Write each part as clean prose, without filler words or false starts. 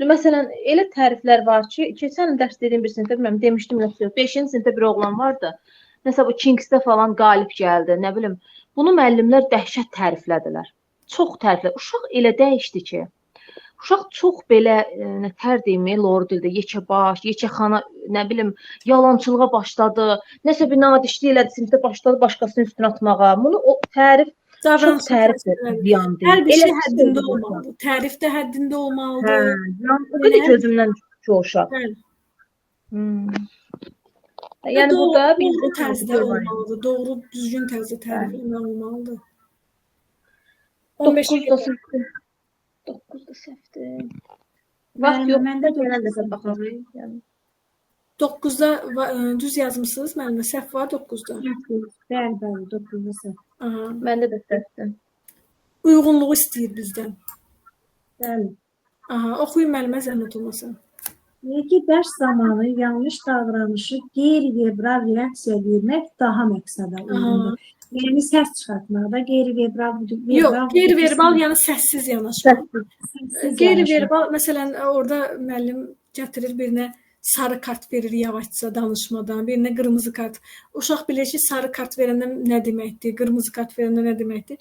Düzdür, məsələn, elə təriflər var ki, keçən il dərs dediyim bir sinifdə, bilmirəm, demişdim, 5-ci sinifdə bir oğlan vardı. Məsələn, bu Kingsdə falan qalib gəldi, nə bilim. Bunu müəllimlər dəhşət təriflədilər. Çox təriflədilər. Uşaq elə dəyişdi ki, uşaq çox belə, nə tər deyim, lor dildə, yekəbaş, yekəxana, nə bilim, yalançılığa başladı. Nəsə bir nadişlik elədi, sinifdə başladı başqasının üstünə atmağa. Bunu o tərif çox tərif ziyan deyil. Hər bir şey həddində olmalıdır. Tərif də həddində olmalıdır. Hə, o qədər gözümdən düşür o uşaq. Bəli. Yəni burada doğru tərzdə olmalıdır. Doğru, düzgün tərzdə tərifləmə olmalıdır. 9 da səhvdir. 9 da səhvdir. Vaxt yox, mən də gələn dəfə baxaq. Yəni 9-da düz yazmısınız müəllimə, səhv var 9-da. Bəli, bəli, 9-da səhv. Aha. Məndə də səhvdir. Uyğunluğu istəyir bizdən. Bəli. Aha, oxuyun müəllimə, zəhmət olmasa. Deyir ki, dərs zamanı yanlış davranışı qeyri-verbal reaksiya vermək daha məqsədə uyğundur. Yəni səs çıxartmaqda qeyri-verbal. Yox, qeyri-verbal yəni səssiz yanaşma. Qeyri-verbal, məsələn, orada müəllim gətirir birinə sarı kart verir yavaşca danışmadan, birinə qırmızı kart. Uşaq bilir ki, sarı kart verəndə nə deməkdir, qırmızı kart verəndə nə deməkdir.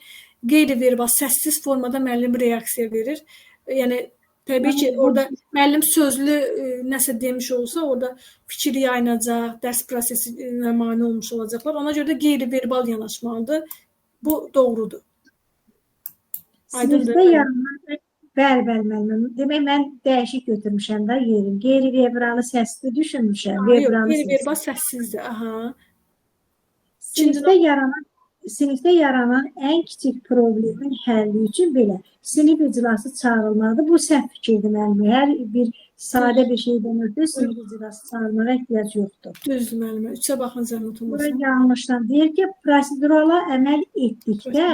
Qeyri-verbal, səssiz formada müəllim reaksiya verir. Yəni, təbii ki, orada müəllim sözlü nəsə demiş olsa, orada fikir yayınacaq, dərs prosesinə mane olmuş olacaqlar. Ona görə də qeyri-verbal yanaşmalıdır. Bu doğrudur. Sinifdə yaranan... Bəli, bəli, müəllim. Demək, mən dəyişik götürmüşəm də yerim. Qeyri-verbalı səsli düşünmüşəm. Qeyri-verbal səssizdir. Aha. Sinifdə yaranan ən kiçik problemin həlli üçün belə sinif iclası çağırılmalıdır. Bu səhv fikirdir müəllim. Hər bir sadə bir şeydən ötürü sinif iclası çağırmağa ehtiyac yoxdur. Düzdür müəllimə. 3-ə baxın zəhmət olmasa. Bura yanlışdan deyir ki, prosedurala əməl etdikdə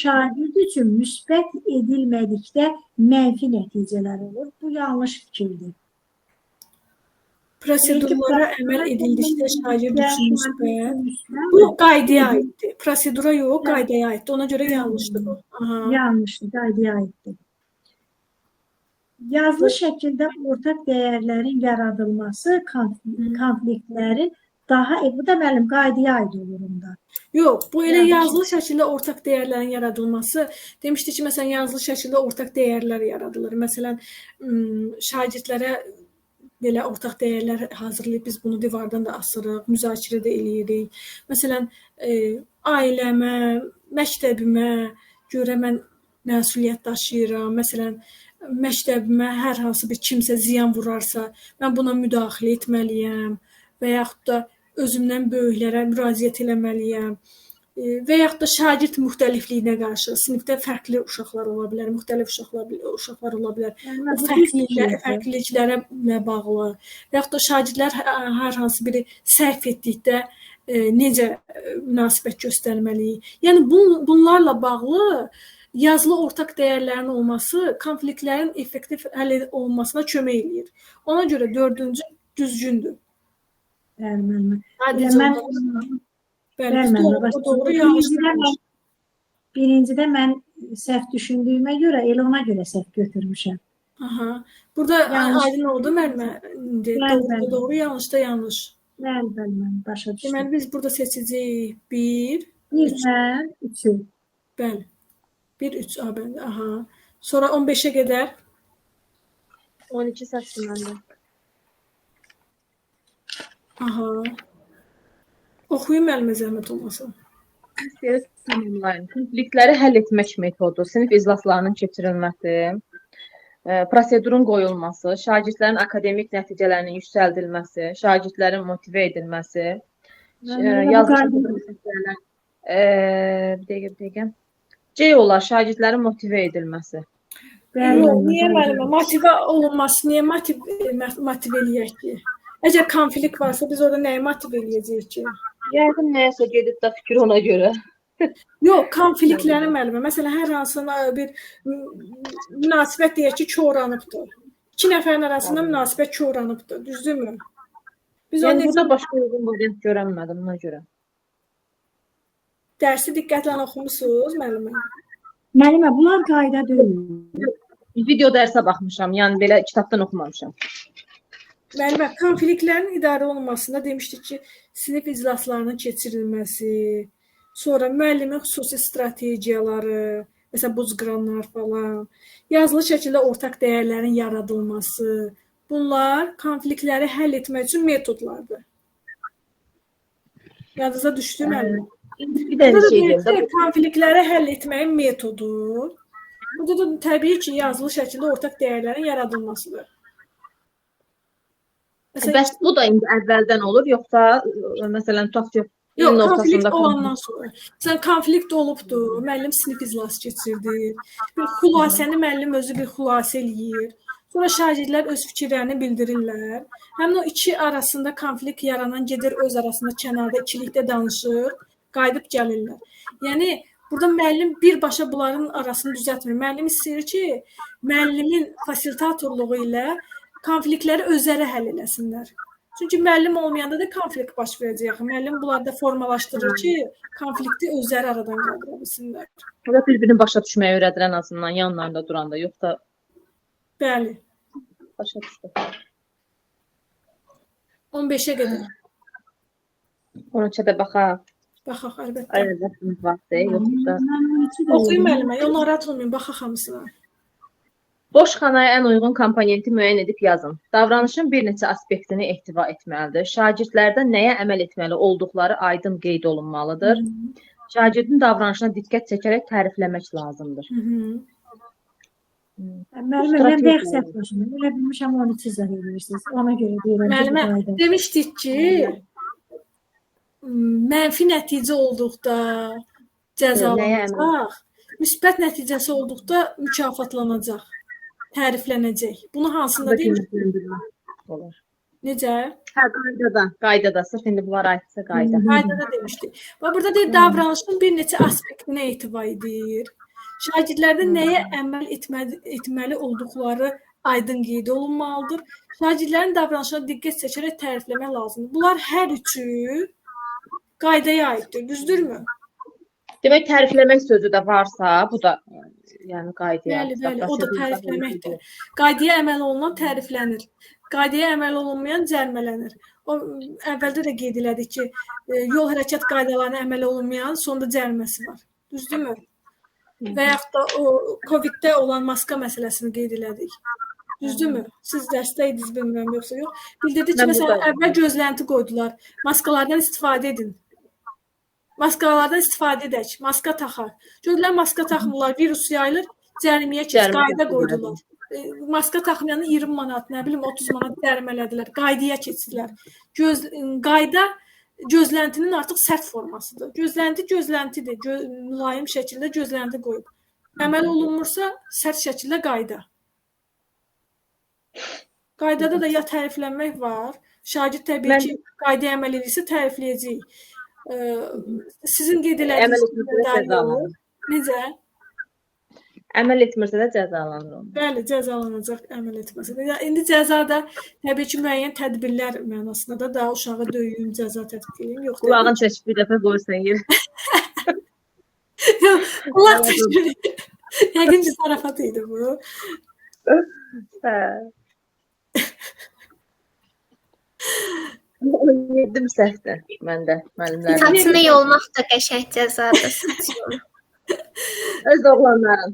şagird üçün müsbət edilmədikdə mənfi nəticələr olur. Bu yanlış fikirdir. Prosedurlara əməl edildikdə şagird üçün müsbət. Bu qaydaya aiddir. Prosedura yox, qaydaya aiddir. Ona görə yanlışdır bu. Yanlışdır, qaydaya aiddir. Yazılı şəkildə ortaq dəyərlərin yaradılması konfliktlərin daha, bu da müəllim qaydaya aid olur onda. Yox, bu elə yazılı şəkildə ortaq dəyərlərin yaradılması. Demişdik ki, məsələn, yazılı şəkildə ortaq dəyərlər yaradılır. Məsələn, şagirdlərə belə ortaq dəyərlər hazırlayıb biz bunu divardan da asırıq, müzakirə də eləyirik. Məsələn, ailəmə, məktəbimə görə mən məsuliyyət daşıyıram. Məsələn, məktəbimə hər hansı bir kimsə ziyan vurarsa, mən buna müdaxilə etməliyəm və yaxud da özümdən böyüklərə müraciət eləməliyəm. Və yaxud da şagird müxtəlifliyinə qarşı sinifdə fərqli uşaqlar ola bilər, müxtəlif uşaqlar ola bilər. O fərqliliklərə bağlı. Və yaxud da şagirdlər hər hansı biri səhv etdikdə necə münasibət göstərməliyik. Yəni bunlarla bağlı yazılı ortaq dəyərlərin olması konfliktlərin effektiv həll olunmasına kömək eləyir. Ona görə 4-cü düzgündür. Bəli, müəllimə. Bəli, doğru, yanlış. Birincidə mən səhv düşündüyümə görə, elə ona görə səhv götürmüşəm. Aha. Burada aydın oldu müəllimə. Doğru, doğru, yanlış da yanlış. Bəli, bəli, mən başa düşdüm. Deməli, biz burada seçəcəyik 1, 3. 3-ü. Bəli. 1, 3, bəli, aha. Sonra 15-ə qədər. 12 səhvdir məndə. Aha. Oxuyun müəllimə zəhmət olmasa. Konfliktləri həll etmək metodu, sinif iclaslarının keçirilməsi, prosedurun qoyulması, şagirdlərin akademik nəticələrinin yüksəldilməsi, şagirdlərin motivə edilməsi, yazılı bir dəqiqə. C olar, şagirdlərin motivə edilməsi. Yox, niyə müəllimə? Motivə olunması, niyə motivə eləyək ki? Əgər konflikt varsa, biz orada nəyi motivə eləyəcəyik ki? Yəqin nəyəsə gedib də fikir ona görə. Yox, konfliktləri müəllimə. Məsələn, hər hansına bir münasibət deyək ki, koranıbdır. İki nəfərin arasında münasibət koranıbdır, düzdürmü? Biz yəni, burada başqa uyğun variant görənmədim ona görə. Dərsi diqqətlə oxumusunuz, müəllimə? Müəllimə, bunlar qayda deyil. Video dərsə baxmışam, yəni belə kitabdan oxumamışam. Müəllimə, konfliktlərin idarə olunmasında demişdik ki, sinif iclaslarının keçirilməsi, sonra müəllimin xüsusi strategiyaları, məsələn, buzqıranlar falan, yazılı şəkildə ortaq dəyərlərin yaradılması, bunlar konfliktləri həll etmək üçün metodlardır. Yadınıza düşdü müəllimə? Bir dənə şey deyim də. Konfliktləri həll etməyin metodu. Burada da təbii ki, yazılı şəkildə ortaq dəyərlərin yaradılmasıdır. Məsələn, bəs bu da indi əvvəldən olur, yoxsa məsələn tutaq ki, yox, konflikt olandan sonra. Məsələn, konflikt olubdur, müəllim sinif iclası keçirdir. Bir xülasəni müəllim özü bir xülasə eləyir. Sonra şagirdlər öz fikirlərini bildirirlər. Həmin o iki arasında konflikt yaranan gedir öz arasında kənarda ikilikdə danışır, qayıdıb gəlirlər. Yəni burada müəllim birbaşa bunların arasını düzəltmir. Müəllim istəyir ki, müəllimin fasilitatorluğu ilə konfliktləri özləri həll eləsinlər. Çünki müəllim olmayanda da konflikt baş verəcək. Müəllim bunları da formalaşdırır ki, konflikti özləri aradan qaldıra bilsinlər. Bu da bir-birini başa düşməyi öyrədir ən azından yanlarında duranda, yoxsa... Bəli. Başa düşdü. 15-ə qədər. 13-ə də baxaq. Baxaq, əlbəttə. Ay, vaxtımız vaxtı, yoxsa... Oxuyun müəllimə, yox, narahat olmayın, baxaq hamısına. Boş xanaya ən uyğun komponenti müəyyən edib yazın. Davranışın bir neçə aspektini ehtiva etməlidir. Şagirdlərdə nəyə əməl etməli olduqları aydın qeyd olunmalıdır. Şagirdin davranışına diqqət çəkərək tərifləmək lazımdır. Müəllimə, mən bayaq səhv qoşdum. Elə bilmişəm 13 izah edirsiniz. Ona görə deyirəm. Müəllimə, demişdik ki, mənfi nəticə olduqda cəzalanacaq, müsbət nəticəsi olduqda mükafatlanacaq, təriflənəcək. Bunu hansında demişdik? Necə? Hə, qaydada, qaydada. Sırf indi bunlar aidsə qayda. Qaydada demişdik. Və burada deyir, davranışın bir neçə aspektinə ehtiva edir. Şagirdlərdə nəyə əməl etməli olduqları aydın qeyd olunmalıdır. Şagirdlərin davranışına diqqət çəkərək tərifləmək lazımdır. Bunlar hər üçü qaydaya aiddir, düzdürmü? Demək, tərifləmək sözü də varsa, bu da yəni qaydaya. Bəli, bəli, o da tərifləməkdir. Qaydaya əməl olunan təriflənir. Qaydaya əməl olunmayan cərimələnir. O, əvvəldə də qeyd elədik ki, yol hərəkət qaydalarına əməl olunmayan sonda cəriməsi var. Düzdürmü? Və yaxud da o COVID-də olan maska məsələsini qeyd elədik. Düzdürmü? Siz dərsdə idiniz, bilmirəm, yoxsa yox. Bildirdi ki, məsələn, əvvəl gözlənti qoydular. Maskalardan istifadə edin. Maskalardan istifadə edək, maska taxaq. Gördülər, maska taxmırlar, virus yayılır, cəriməyə keç, qayda qoydular. Maska taxmayanı 20 manat, nə bilim, 30 manat cərimələdilər, qaydaya keçdilər. Qayda gözləntinin artıq sərt formasıdır. Gözlənti gözləntidir, mülayim şəkildə gözlənti qoyub. Əməl olunmursa, sərt şəkildə qayda. Qaydada da ya təriflənmək var, şagird təbii ki, qaydaya əməl edirsə tərifləyəcəyik. Sizin qeyd elədiyiniz olur. Necə? Əməl etmirsə də cəzalanır onlar. Bəli, cəzalanacaq əməl etməsə də. İndi cəza da təbii ki, müəyyən tədbirlər mənasında da daha uşağı döyüyüm, cəza tətbiq eləyim. Yox, qulağını çəkib bir dəfə qoysan yerə. Qulaq çəkib. Yəqin ki, zarafat idi bu. Hə. 17 səhvdir məndə, müəllimlərim. Saçını yolmaq da qəşəng cəzadır. Öz oğlanların.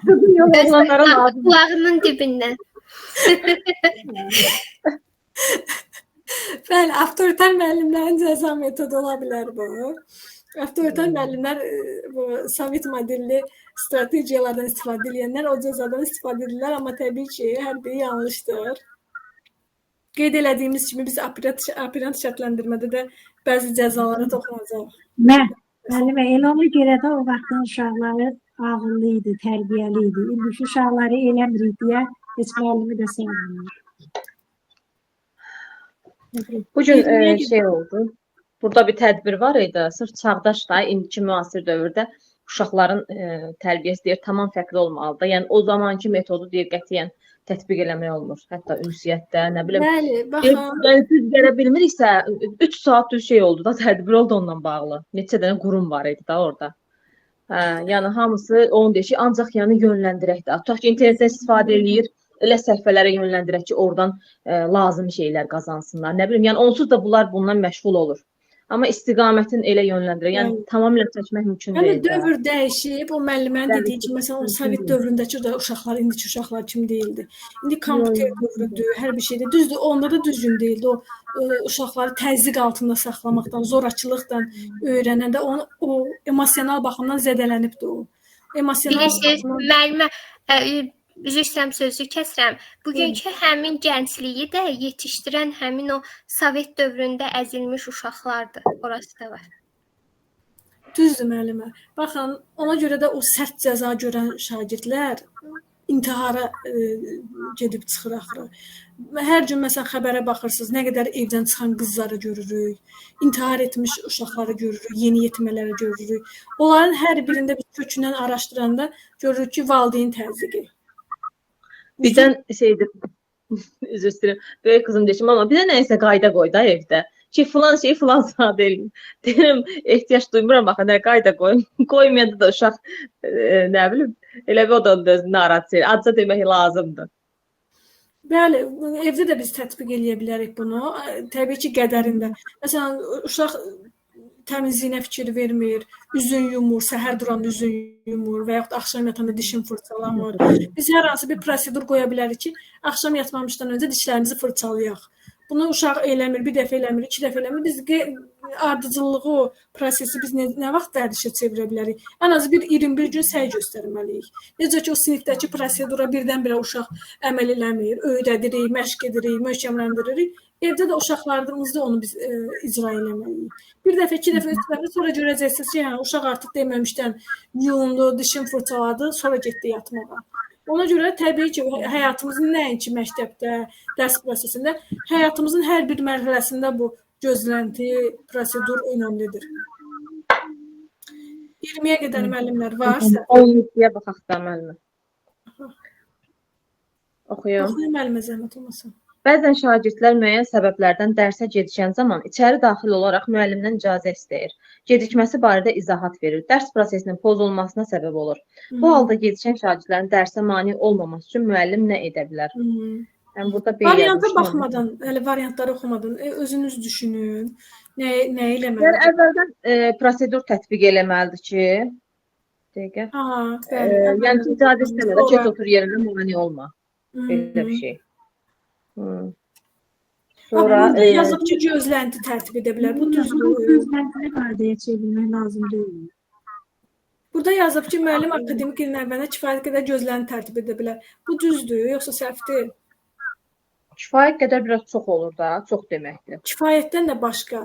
Qızın yol oğlanlara lazım. Qulağının dibindən. Bəli, avtoritar müəllimlərin cəza metodu ola bilər bu. Avtoritar müəllimlər bu Sovet modelli strategiyalardan istifadə edənlər o cəzadan istifadə edirlər, amma təbii ki, hər biri yanlışdır. Qeyd elədiyimiz kimi biz operant şərtləndirmədə də bəzi cəzalara toxunacaq. Müəllimə, elə ona görə də o vaxtın uşaqları ağıllı idi, tərbiyəli idi. İndiki uşaqları eləmirik deyə heç müəllimi də sevmir. Bugün şey oldu, burada bir tədbir var idi, sırf çağdaş da indiki müasir dövrdə uşaqların tərbiyəsi deyir, tamam fərqli olmalıdır. Yəni o zamanki metodu deyir, qətiyyən tətbiq eləmək olmur. Hətta ünsiyyətdə, nə bilim. Bəli, baxın. Yəni düz gələ bilmiriksə, 3 saat düz şey oldu da, tədbir oldu onunla bağlı. Neçə dənə qurum var idi da orada. Hə, yəni hamısı onu deyir ki, ancaq yəni yönləndirək də. Tutaq ki, internetdən istifadə eləyir, elə səhifələrə yönləndirək ki, oradan lazım şeylər qazansınlar. Nə bilim, yəni onsuz da bunlar bundan məşğul olur. Amma istiqamətin elə yönləndirək. Yəni tamamilə çəkmək mümkün Yəni deyil. də. dövr dəyişib, o müəllimənin dediyi kimi, məsələn, o Sovet dövründəki də uşaqlar indiki uşaqlar kimi deyildi. İndi kompüter dövrüdür, hər bir şeydə. Düzdür, onda da düzgün deyildi. O uşaqları təzyiq altında saxlamaqdan, zorakılıqla öyrənəndə onu o emosional baxımdan zədələnibdi o. Emosional Bilirsiniz, baxımdan müəllimə, üzr istəyirəm, sözü kəsirəm. Bugünkü həmin gəncliyi də yetişdirən həmin o Sovet dövründə əzilmiş uşaqlardır. Orası da var. Düzdür müəllimə. Baxın, ona görə də o sərt cəza görən şagirdlər intihara gedib çıxır axırı. Hər gün məsələn xəbərə baxırsınız, nə qədər evdən çıxan qızları görürük, intihar etmiş uşaqları görürük, yeni yetmələri görürük. Onların hər birində biz kökündən araşdıranda görürük ki, valideyn təzyiqi. Bizdən şeydir, üzr istəyirəm, böyük qızım deyir ki, mama, bizə nəyisə qayda qoy da evdə. Ki, filan şeyi filan saat eləyim. Deyirəm, ehtiyac duymuram, axı, nə qayda qoyum. Qoymayanda da uşaq, nə bilim, elə bir o da özünü narahat edir. Acıca demək lazımdır. Bəli, evdə də biz tətbiq eləyə bilərik bunu. Təbii ki, qədərində. Məsələn, uşaq təmizliyinə fikir vermir, üzün yumur, səhər duranda üzün yumur və yaxud axşam yatanda dişini fırçalamır. Biz hər hansı bir prosedur qoya bilərik ki, axşam yatmamışdan öncə dişlərimizi fırçalayaq. Bunu uşaq eləmir, bir dəfə eləmir, iki dəfə eləmir. Biz ardıcıllığı, o prosesi biz nə vaxt vərdişə çevirə bilərik? Ən azı bir 21 gün səy göstərməliyik. Necə ki, o sinifdəki prosedura birdən-birə uşaq əməl eləmir, öyrədirik, məşq edirik, möhkəmləndiririk. Evdə də uşaqlarımızda onu biz icra eləməliyik. Bir dəfə, iki dəfə, üç dəfə sonra görəcəksiniz ki, hə, uşaq artıq deməmişdən yuyundu, dişini fırçaladı, sonra getdi yatmağa. Ona görə təbii ki, həyatımızın nəinki məktəbdə, dərs prosesində, həyatımızın hər bir mərhələsində bu gözlənti, prosedur önəmlidir. 20-yə qədər müəllimlər varsa. 17-yə baxaq da müəllimə. Oxuyum. Oxuyun müəllimə, zəhmət olmasa. Bəzən şagirdlər müəyyən səbəblərdən dərsə gecikən zaman içəri daxil olaraq müəllimdən icazə istəyir. Gecikməsi barədə izahat verir. Dərs prosesinin pozulmasına səbəb olur. Bu halda gecikən şagirdlərin dərsə mane olmaması üçün müəllim nə edə bilər? Yəni burada belə varianta baxmadan, hələ variantları oxumadan özünüz düşünün. Nə eləməlidir? Yəni əvvəldən prosedur tətbiq eləməlidir ki, dəqiqə. Bəli. Yəni ki, icazə istəmədən keç otur yerində mane olma. Belə bir şey. Sonra burada yazıb ki, gözlənti tərtib edə bilər. Bu düzdür. Gözləntini qaydaya çevirmək lazım deyil. Burada yazıb ki, müəllim akademik ilin əvvəlində kifayət qədər gözlənti tərtib edə bilər. Bu düzdür, yoxsa səhvdir? Kifayət qədər biraz çox olur da, çox deməkdir. Kifayətdən də başqa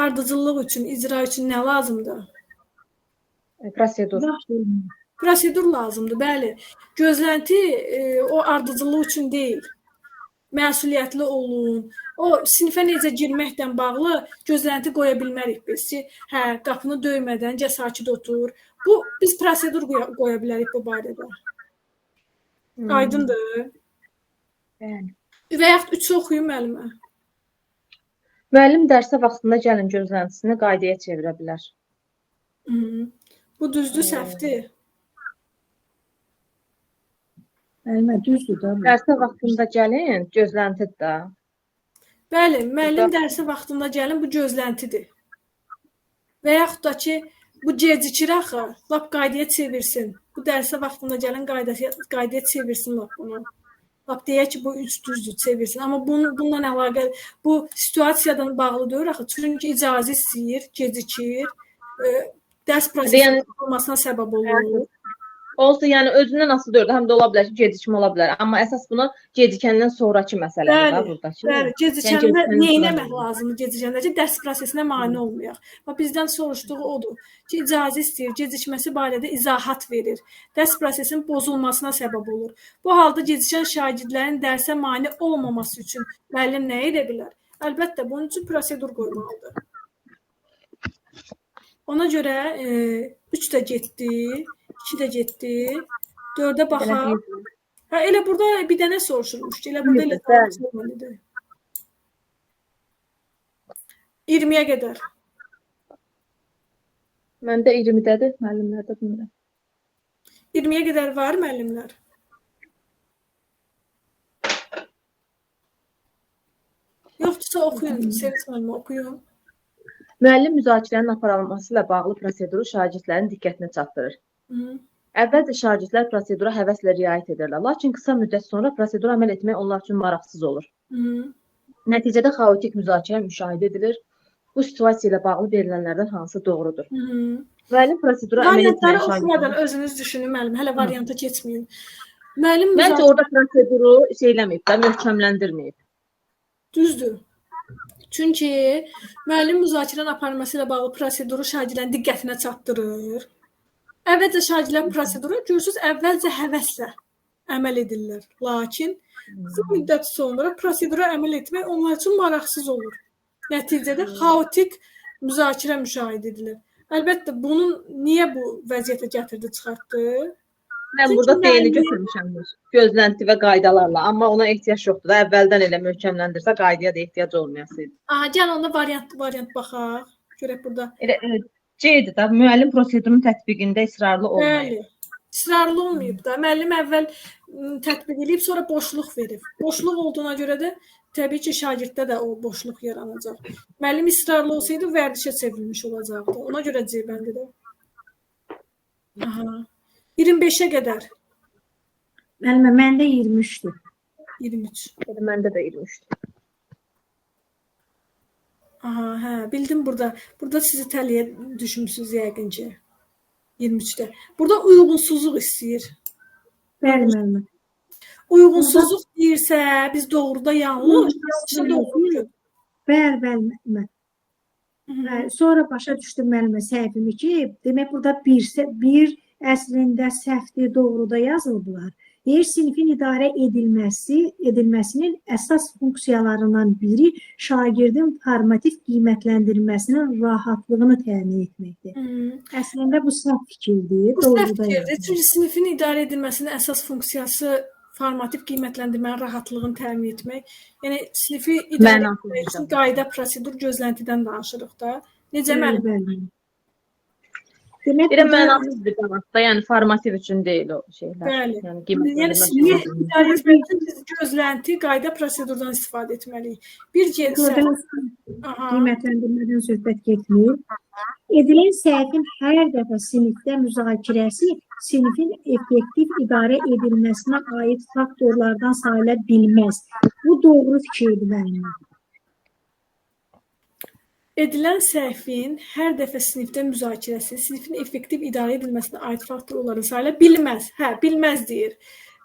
ardıcıllıq üçün, icra üçün nə lazımdır? Prosedur. Prosedur lazımdır, bəli. Gözlənti o ardıcıllıq üçün deyil. Məsuliyyətli olun. O sinifə necə girməklə bağlı gözlənti qoya bilmərik biz ki, hə, qapını döymədən gəl sakit otur. Bu biz prosedur qoya bilərik bu barədə. Aydındır. Bəli. Və yaxud 3-ü oxuyun müəllimə. Müəllim dərsə vaxtında gəlin gözləntisini qaydaya çevirə bilər. Bu düzdür, səhvdir. Müəllimə, düzdür da. Dərsə vaxtında gəlin, gözləntidir də. Bəli, müəllim dərsə vaxtında gəlin, bu gözləntidir. Və yaxud da ki, bu gecikir axı, lap qaydaya çevirsin. Bu dərsə vaxtında gəlin, qaydaya çevirsin lap bunu. Lap deyək ki, bu üç düzdür, çevirsin. Amma bununla əlaqəli, bu situasiyadan bağlı deyil axı. Çünki icazə istəyir, gecikir, dərs prosesinin olmasına səbəb olur. Olsa, yəni özündən asılı deyil, həm də ola bilər ki, gecikmə ola bilər. Amma əsas buna gecikəndən sonrakı məsələdir da buradakı. Bəli, gecikəndə nə etmək lazımdır? Gecikəndə ki, dərs prosesinə mane olmayaq. Bax, bizdən soruşduğu odur ki, icazə istəyir, gecikməsi barədə izahat verir. Dərs prosesinin pozulmasına səbəb olur. Bu halda gecikən şagirdlərin dərsə mane olmaması üçün müəllim nə edə bilər? Əlbəttə, bunun üçün prosedur qoymalıdır. Ona görə 3 də getdi. 2 də getdi. 4-ə baxaq. Hə, elə burada bir dənə soruşulmuş ki, elə burada elə soruşulmalıdır. 20-yə qədər. Məndə 20-dədir, müəllimlərdə bilmirəm. 20-yə qədər var müəllimlər. Yoxdursa oxuyun, Sevinç müəllimə oxuyun. Müəllim müzakirənin aparılması ilə bağlı proseduru şagirdlərin diqqətinə çatdırır. Əvvəlcə şagirdlər prosedura həvəslə riayət edirlər, lakin qısa müddət sonra prosedura əməl etmək onlar üçün maraqsız olur. Nəticədə xaotik müzakirə müşahidə edilir. Bu situasiya ilə bağlı verilənlərdən hansı doğrudur? Müəllim prosedura əməl etməyən Variantları oxumadan şagirdlərin özünüz düşünün müəllim, hələ varianta keçməyin. Müəllim Məncə orada proseduru şey eləməyib də, möhkəmləndirməyib. Düzdür. Çünki müəllim müzakirənin aparılması ilə bağlı proseduru şagirdlərin diqqətinə çatdırır. Əvvəlcə şagirdlər prosedura görürsüz, əvvəlcə həvəslə əməl edirlər. Lakin qısa müddət sonra prosedura əməl etmək onlar üçün maraqsız olur. Nəticədə xaotik müzakirə müşahidə edilir. Əlbəttə, bunun niyə bu vəziyyətə gətirdi, çıxartdı? Mən Çünki burada D-ni müəllim götürmüşəm, gözlənti və qaydalarla, amma ona ehtiyac yoxdur da. Əvvəldən elə möhkəmləndirsə qaydaya da ehtiyac olmayasıydı. Aha, gəl onda variant baxaq. Görək burada. Elə C-dir da, müəllim prosedurun tətbiqində israrlı olmayıb. Bəli. İsrarlı olmayıb da. Müəllim əvvəl tətbiq eləyib, sonra boşluq verib. Boşluq olduğuna görə də təbii ki, şagirddə də o boşluq yaranacaq. Müəllim israrlı olsaydı vərdişə çevrilmiş olacaqdı. Ona görə C bəndidir. Aha. 25-ə qədər. Müəllimə, məndə 23-dür. 23. Elə məndə də 23-dür. Aha, hə, bildim burada. Burada sizi tələyə düşmüsünüz yəqin ki. 23-də. Burada uyğunsuzluq istəyir. Bəli, müəllimə. Uyğunsuzluq deyirsə, biz doğruda yanlış, yanlışda doğru. Bəli, bəli, müəllimə. Bəli, sonra başa düşdüm müəllimə səhvimi ki, demək burada bir əslində səhvdir, doğruda yazılıblar. Deyir, sinifin idarə edilməsinin əsas funksiyalarından biri şagirdin formativ qiymətləndirilməsinin rahatlığını təmin etməkdir. Əslində bu səhv fikirdir, Bu səhv doğruda fikirdir. yazılır. Çünki sinifin idarə edilməsinin əsas funksiyası formativ qiymətləndirmənin rahatlığını təmin etmək. Yəni sinifi idarə etmək üçün qayda, prosedur, gözləntidən danışırıq da. Necə müəllim? Bəli. Demək, Elə mənasız bir qanadda, yəni formativ üçün deyil o şeylər. Bəli. Yəni, sinifi idarə etmək üçün biz gözlənti, qayda, prosedurdan istifadə etməliyik. Bir qiymətləndirmədən söhbət getmir. Edilən səhvin hər dəfə sinifdə müzakirəsi sinifin effektiv idarə edilməsinə aid faktorlardan sayıla bilməz. Bu doğru fikirdir mənim. Edilən səhvin hər dəfə sinifdə müzakirəsi sinifin effektiv idarə edilməsinə aid faktor olaraq sayıla bilməz. Hə, bilməz deyir.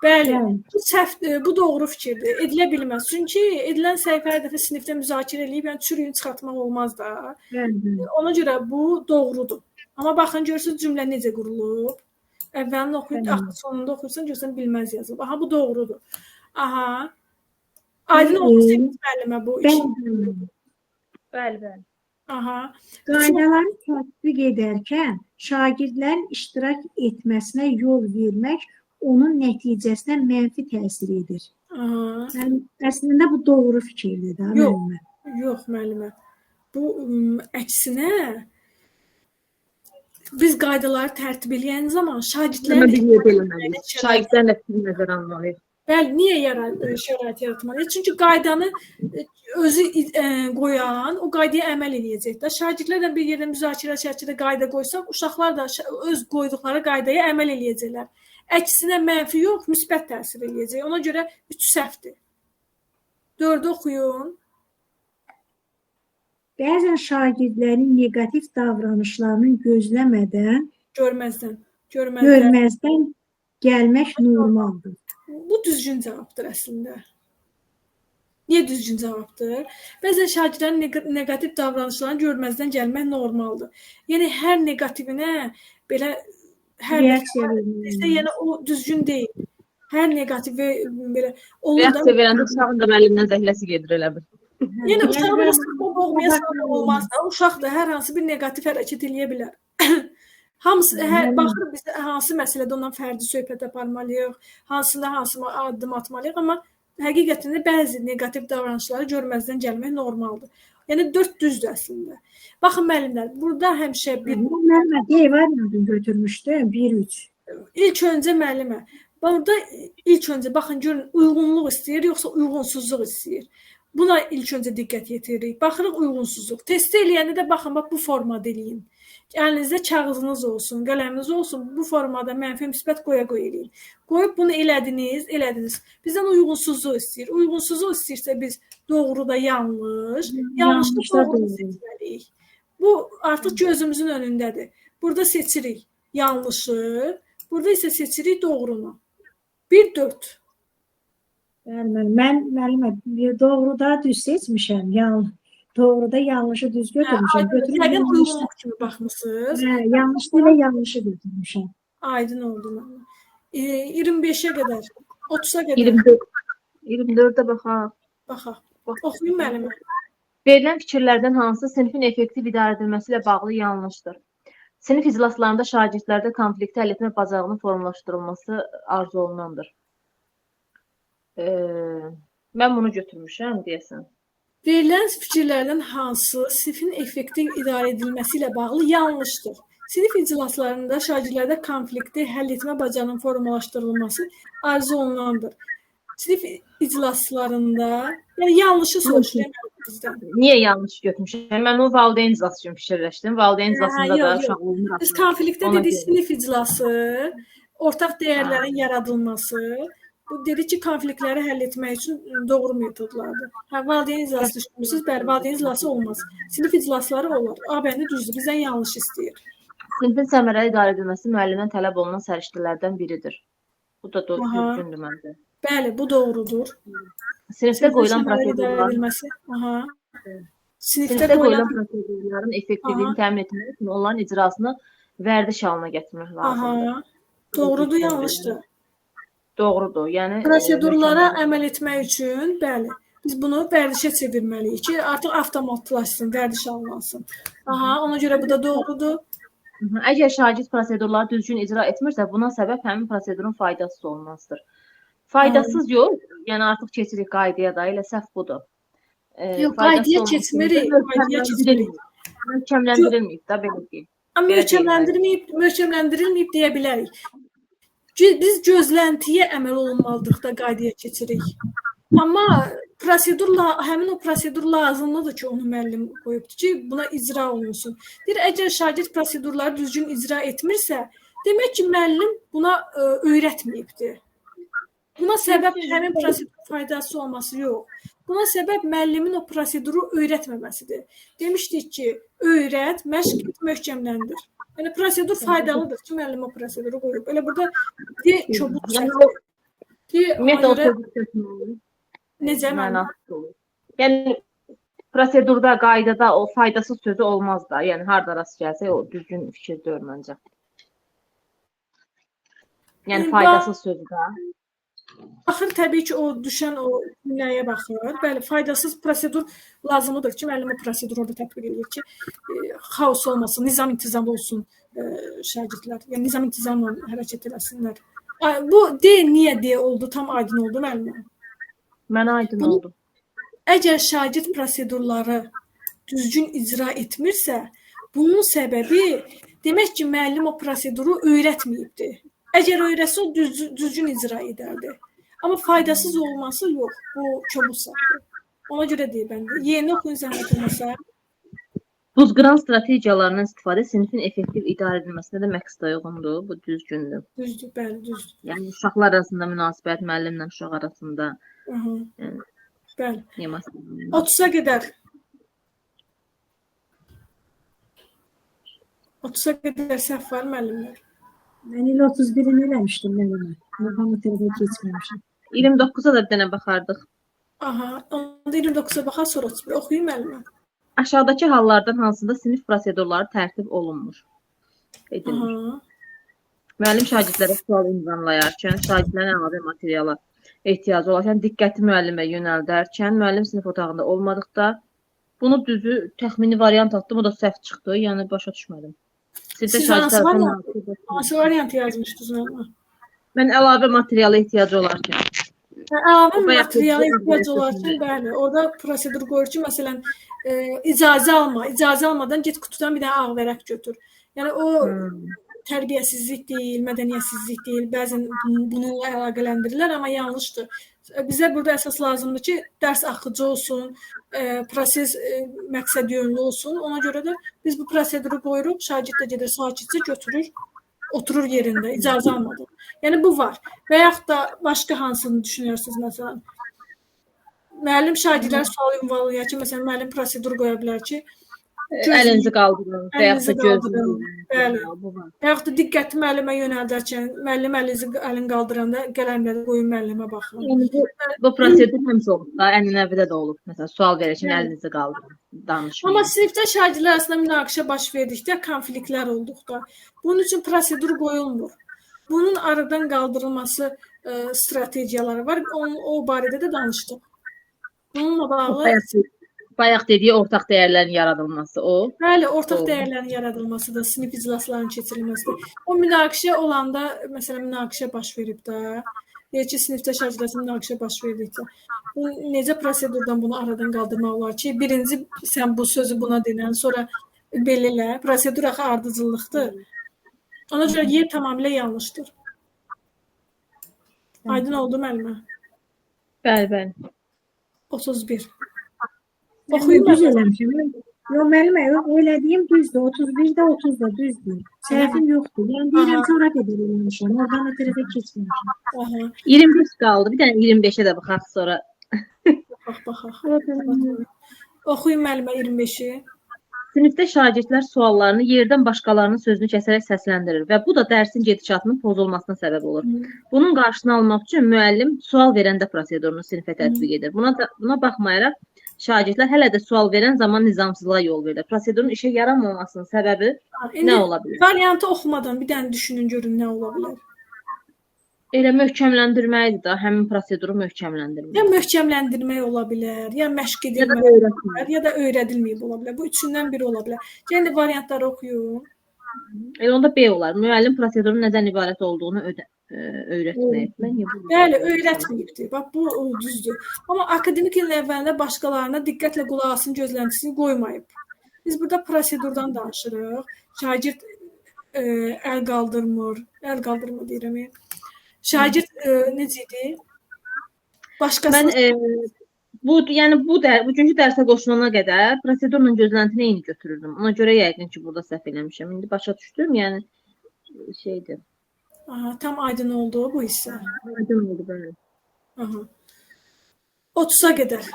Bəli, bu səhv, bu doğru fikirdir. Edilə bilməz. Çünki edilən səhv hər dəfə sinifdə müzakirə eləyib, yəni çürüyünü çıxartmaq olmaz da. Bəli. Ona görə bu doğrudur. Amma baxın, görürsünüz cümlə necə qurulub. Əvvəlini oxuyub, sonunda oxuyursan, görürsən bilməz yazılıb. Aha, bu doğrudur. Aha. Aydın oldu Sevinç müəllimə bu iş. Bəli, bəli. Aha. Qaydaları tətbiq edərkən şagirdlərin iştirak etməsinə yol vermək onun nəticəsinə mənfi təsir edir. Aha. Yəni, əslində bu doğru fikirdir də müəllimə. Yox, müəllimə. Bu əksinə biz qaydaları tərtib eləyən zaman şagirdlərin şagirdlərin fikrini nəzərə almalıyıq. Bəli, niyə şərait yaratmalıyıq? Çünki qaydanı özü qoyan, o qaydaya əməl eləyəcək də. Şagirdlərlə bir yerdə müzakirə şəkildə qayda qoysaq, uşaqlar da öz qoyduqları qaydaya əməl eləyəcəklər. Əksinə mənfi yox, müsbət təsir eləyəcək. Ona görə 3 səhvdir. 4-ü oxuyun. Bəzən şagirdlərin neqativ davranışlarının gözləmədən, görməzdən gəlmək normaldır. Bu düzgün cavabdır əslində. Niyə düzgün cavabdır? Bəzən şagirdlərin neqativ davranışlarını görməzdən gəlmək normaldır. Yəni, hər neqativinə belə hər negativə, yəni o düzgün deyil. Hər neqativi belə olur da. Reaksiya verəndə uşağın da müəllimdən zəhləsi gedir elə bil. Yəni, uşağı belə sıxma boğmaya salmaq olmaz da. Uşaq da hər hansı bir neqativ hərəkət eləyə bilər. Hamısı, baxır biz hansı məsələdə ondan fərdi söhbət aparmalıyıq, hansında hansı addım atmalıyıq, amma Həqiqətən də bəzi neqativ davranışları görməzdən gəlmək normaldır. Yəni 4 düzdür əslində. Baxın müəllimlər, burada həmişə bir Müəllimə D variantını götürmüşdüm 1-3. İlk öncə müəllimə. Burada ilk öncə baxın görün uyğunluq istəyir yoxsa uyğunsuzluq istəyir. Buna ilk öncə diqqət yetiririk. Baxırıq uyğunsuzluq. Testi eləyəndə də baxın bax bu formada eləyin. Əlinizdə kağızınız olsun, qələminiz olsun. Bu formada mənfi müsbət qoya-qoya eləyin. Qoyub bunu elədiniz, elədiniz. Bizdən uyğunsuzluq istəyir. Uyğunsuzluq istəyirsə biz doğruda yanlış, yanlışda doğru seçməliyik. Bu artıq gözümüzün önündədir. Burada seçirik yanlışı, burada isə seçirik doğrunu. 1-4. Bəli, mən müəllimə doğruda düz seçmişəm. Doğruda yanlışı düz götürmüşəm. Yəqin uyğunluq kimi baxmısınız. Hə, yanlış ilə yanlışı götürmüşəm. Aydın oldu mənə. 25-ə qədər, 30-a qədər. 24-ə baxaq. Baxaq. Oxuyun müəllimə. Verilən fikirlərdən hansı sinfin effektiv idarə edilməsi ilə bağlı yanlışdır? Sinif iclaslarında şagirdlərdə konflikti həll etmə bacarığının formalaşdırılması arzu olunandır. Mən bunu götürmüşəm, deyəsən. Verilən fikirlərdən hansı sinfin effektiv idarə edilməsi ilə bağlı yanlışdır? Sinif iclaslarında şagirdlərdə konflikti həll etmə bacarığının formalaşdırılması arzu olunandır. Sinif iclaslarında, yəni yanlışı soruşuram bizdən. Niyə yanlış götürmüşəm? Mən onu valideyn iclası üçün fikirləşdim. Valideyn iclasında da uşaq olmur. Biz konfliktdə dedik sinif iclası, ortaq dəyərlərin yaradılması. Bu dedik ki, konfliktləri həll etmək üçün doğru metodlardır. Hə, valideyn iclası düşünürsünüz, bəli, valideyn iclası olmaz. Sinif iclasları olar. A bəndi düzdür, bizdən yanlış istəyir. Sinfin səmərəli idarə edilməsi müəllimdən tələb olunan səriştələrdən biridir. Bu da düzgündür məncə. Bəli, bu doğrudur. Sinifdə qoyulan prosedurların Sinifdə qoyulan prosedurların effektivliyini təmin etmək üçün onların icrasını vərdiş halına gətirmək lazımdır. Doğrudur, yanlışdır. Doğrudur. Yəni prosedurlara əməl etmək üçün, bəli, biz bunu vərdişə çevirməliyik ki, artıq avtomatlaşsın, vərdiş alınsın. Aha, ona görə bu da doğrudur. Əgər şagird prosedurları düzgün icra etmirsə, buna səbəb həmin prosedurun faydasız olmasıdır. Faydasız yox, yəni artıq keçirik qaydaya da, elə səhv budur. Yox, qaydaya keçmirik, qaydaya keçmirik. Möhkəmləndirilməyib də, belə deyim. Möhkəmləndirilməyib deyə bilərik. Biz gözləntiyə əməl olunmalıdırıq da qaydaya keçirik. Amma prosedurla, həmin o prosedur lazımlıdır ki, onu müəllim qoyubdur ki, buna icra olunsun. Deyir, əgər şagird prosedurları düzgün icra etmirsə, demək ki, müəllim buna öyrətməyibdir. Buna səbəb həmin prosedur faydası olması yox. Buna səbəb müəllimin o proseduru öyrətməməsidir. Demişdik ki, öyrət, məşq et, möhkəmləndir. Yəni, prosedur faydalıdır ki, müəllim o proseduru qoyub. Elə burada D kobud səhvdir. Ümumiyyətlə, o sözü seçməli. Necə mənasız olur? Yəni, prosedurda, qaydada o faydasız sözü olmaz da. Yəni, harada rast gəlsək, o düzgün fikir deyil məncə. Yəni, faydasız sözü də. Baxır, təbii ki, o düşən o cümləyə baxır. Bəli, faydasız prosedur lazımıdır ki, müəllim o proseduru orada tətbiq edir ki, xaos olmasın, nizam intizamlı olsun şagirdlər. Yəni, nizam intizamla hərəkət eləsinlər. Bu D niyə D oldu, tam aydın oldu müəllimə? Mənə aydın oldu. Əgər şagird prosedurları düzgün icra etmirsə, bunun səbəbi demək ki, müəllim o proseduru öyrətməyibdir. Əgər öyrətsə, o düzgün icra edərdi. Amma faydasız olması yox, bu kobud səhvdir. Ona görə deyil bəndə. Yeni oxuyun zəhmət olmasa. Buzqıran strategiyalarından istifadə sinfin effektiv idarə edilməsinə də məqsədə uyğundur. Bu düzgündür. Düzdür, bəli, düzdür. Yəni, uşaqlar arasında münasibət, müəllimlə uşaq arasında. Bəli. 30-a qədər. 30-a qədər səhv var müəllimlər. Mən elə 31-ini eləmişdim müəllimə. Oradan bu tərəfə keçməmişim. 29-a da bir dənə baxardıq. Aha, onda 29-a baxar, sonra 31. Oxuyun müəllimə. Aşağıdakı hallardan hansında sinif prosedurları tərtib olunmur? Edilmir. Müəllim şagirdlərə sual ünvanlayarkən, şagirdlərin əlavə materiala ehtiyacı olarkən, diqqəti müəllimə yönəldərkən, müəllim sinif otağında olmadıqda, bunu düzü təxmini variant atdım, o da səhv çıxdı, yəni başa düşmədim. Siz hansı variantı yazmışdınız müəllimə? Mən əlavə materiala ehtiyacı olarkən. Əlavə materiala ehtiyac olarkən, bəli, orada prosedur qoyur ki, məsələn, icazə alma, icazə almadan get qutudan bir dənə ağ vərəq götür. Yəni o tərbiyəsizlik deyil, mədəniyyətsizlik deyil, bəzən bununla əlaqələndirirlər, amma yanlışdır. Bizə burada əsas lazımdır ki, dərs axıcı olsun, proses məqsədyönlü olsun. Ona görə də biz bu proseduru qoyuruq, şagird də gedir, sakitcə götürür, oturur yerində, icazə almadan. Yəni bu var. Və yaxud da başqa hansını düşünürsünüz məsələn? Müəllim şagirdlərə sual ünvanlayır ki, məsələn, müəllim prosedur qoya bilər ki, əlinizi qaldırın və yaxud da gözünüzü. Bəli. Və yaxud da diqqəti müəllimə yönəldərkən, müəllim əlini qaldıranda qələmləri qoyun müəllimə baxın. Yəni bu prosedur həmişə olub da, ənənəvidə də olub. Məsələn, sual verərkən əlinizi qaldırın, danışmayın. Amma sinifdə şagirdlər arasında münaqişə baş verdikdə, konfliktlər olduqda, bunun üçün prosedur qoyulmur. Bunun aradan qaldırılması strategiyaları var. O barədə də danışdıq. Bununla bağlı bayaq dediyi ortaq dəyərlərin yaradılması o. Bəli, ortaq dəyərlərin yaradılması da, sinif iclaslarının keçirilməsidir. O münaqişə olanda, məsələn, münaqişə baş verib də, deyək ki, sinifdə şagirdlər münaqişə baş verdikcə, bu necə prosedurdan bunu aradan qaldırmaq olar ki, birinci sən bu sözü buna denən, sonra belə elə, prosedur axı ardıcıllıqdır. Ona görə yer tamamilə yanlışdır. Aydın oldu müəllimə? Bəli, bəli. 31. Oxuyun. Düz eləmişəm. Yox, müəllimə, elədiyim düzdür. 31-də 30-da düzdür. Səhvim yoxdur. Yəni deyirəm ki, ora qədər eləmişəm. Oradan o tərəfə keçməmişəm. Aha. 25 qaldı. Bir dənə 25-ə də baxaq sonra. Baxaq. Oxuyun müəllimə 25-i. Sinifdə şagirdlər suallarını yerdən başqalarının sözünü kəsərək səsləndirir və bu da dərsin gedişatının pozulmasına səbəb olur. Bunun qarşısını almaq üçün müəllim sual verəndə prosedurunu sinifə tətbiq edir. Buna baxmayaraq şagirdlər hələ də sual verən zaman nizamsızlığa yol verir. Prosedurun işə yaramamasının səbəbi nə ola bilər? Variantı oxumadan bir dənə düşünün, görün nə ola bilər. Elə möhkəmləndirməkdir da, həmin proseduru möhkəmləndirmək. Ya möhkəmləndirmək ola bilər, ya məşq edilmək ola bilər, ya da öyrədilməyib ola bilər. Bu üçündən biri ola bilər. Yəni variantları oxuyun. Elə onda B olar. Müəllim prosedurun nədən ibarət olduğunu öyrətməyib. Bəli, öyrətməyibdir. Bax, bu düzdür. Amma akademik ilin əvvəlində başqalarına diqqətlə qulaq asın gözləntisini qoymayıb. Biz burada prosedurdan danışırıq. Şagird əl qaldırmır. Əl qaldırmır deyirəm. Şagird necə idi? Başqasını... Mən bugünkü dərsə qoşulana qədər prosedurla gözləntini eyni götürürdüm. Ona görə yəqin ki, burada səhv eləmişəm. İndi başa düşdüm, yəni şeydir. Aha, tam aydın oldu bu hissə. Aydın oldu, bəli. Aha. 30-a qədər.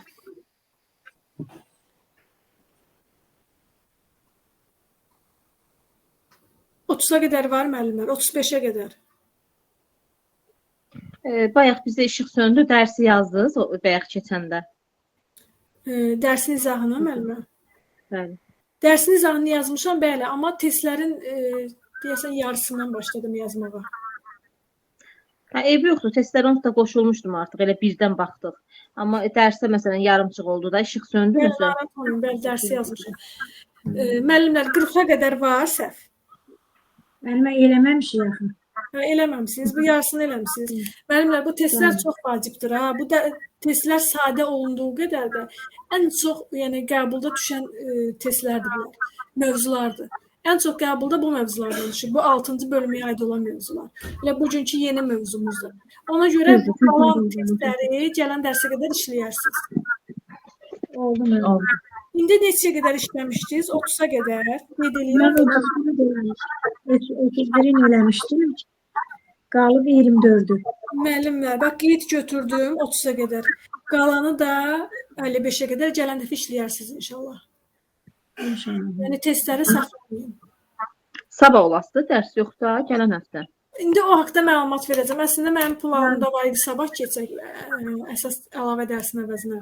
30-a qədər var müəllimlər, 35-ə qədər. Bayaq bizə işıq söndü, dərsi yazdınız o bayaq keçəndə. Dərsin izahını müəllimə? Bəli. Dərsin izahını yazmışam, bəli, amma testlərin deyəsən yarısından başladım yazmağa. Hə, eybi yoxdur, testlər onsuz da qoşulmuşdum artıq, elə birdən baxdıq. Amma dərsə məsələn yarımçıq oldu da, işıq söndü bəli, məsələn. Narahat olmayın, bəli, dərsi yazmışam. Müəllimlər, 40-a qədər var səhv. Müəllimə eləməmişik axı. Hə, eləməmisiniz, bu yarısını eləmisiniz. Müəllimlər, bu testlər çox vacibdir. Ha. Bu testlər sadə olunduğu qədər də ən çox yəni, qəbulda düşən testlərdir bunlar, mövzulardır. Ən çox qəbulda bu mövzulardan düşür. Bu 6-cı bölməyə aid olan mövzular. Elə bugünkü yeni mövzumuzdur. Ona görə bu qalan testləri gələn dərsə qədər işləyərsiniz. Oldu müəllim. İndi neçəyə qədər işləmişdiniz? 30-a qədər. Qeyd eləyirəm. Mən 31-ini eləmişdim. Qalıb 24-ü. Müəllimlər, bax qeyd götürdüm 30-a qədər. Qalanı da 55-ə qədər gələn dəfə işləyərsiniz inşallah. İnşallah. Yəni testləri saxlamayın. Sabah olasıdır dərs yoxsa gələn həftə? İndi o haqda məlumat verəcəm. Əslində mənim planımda var idi sabah keçək əsas əlavə dərsin əvəzinə.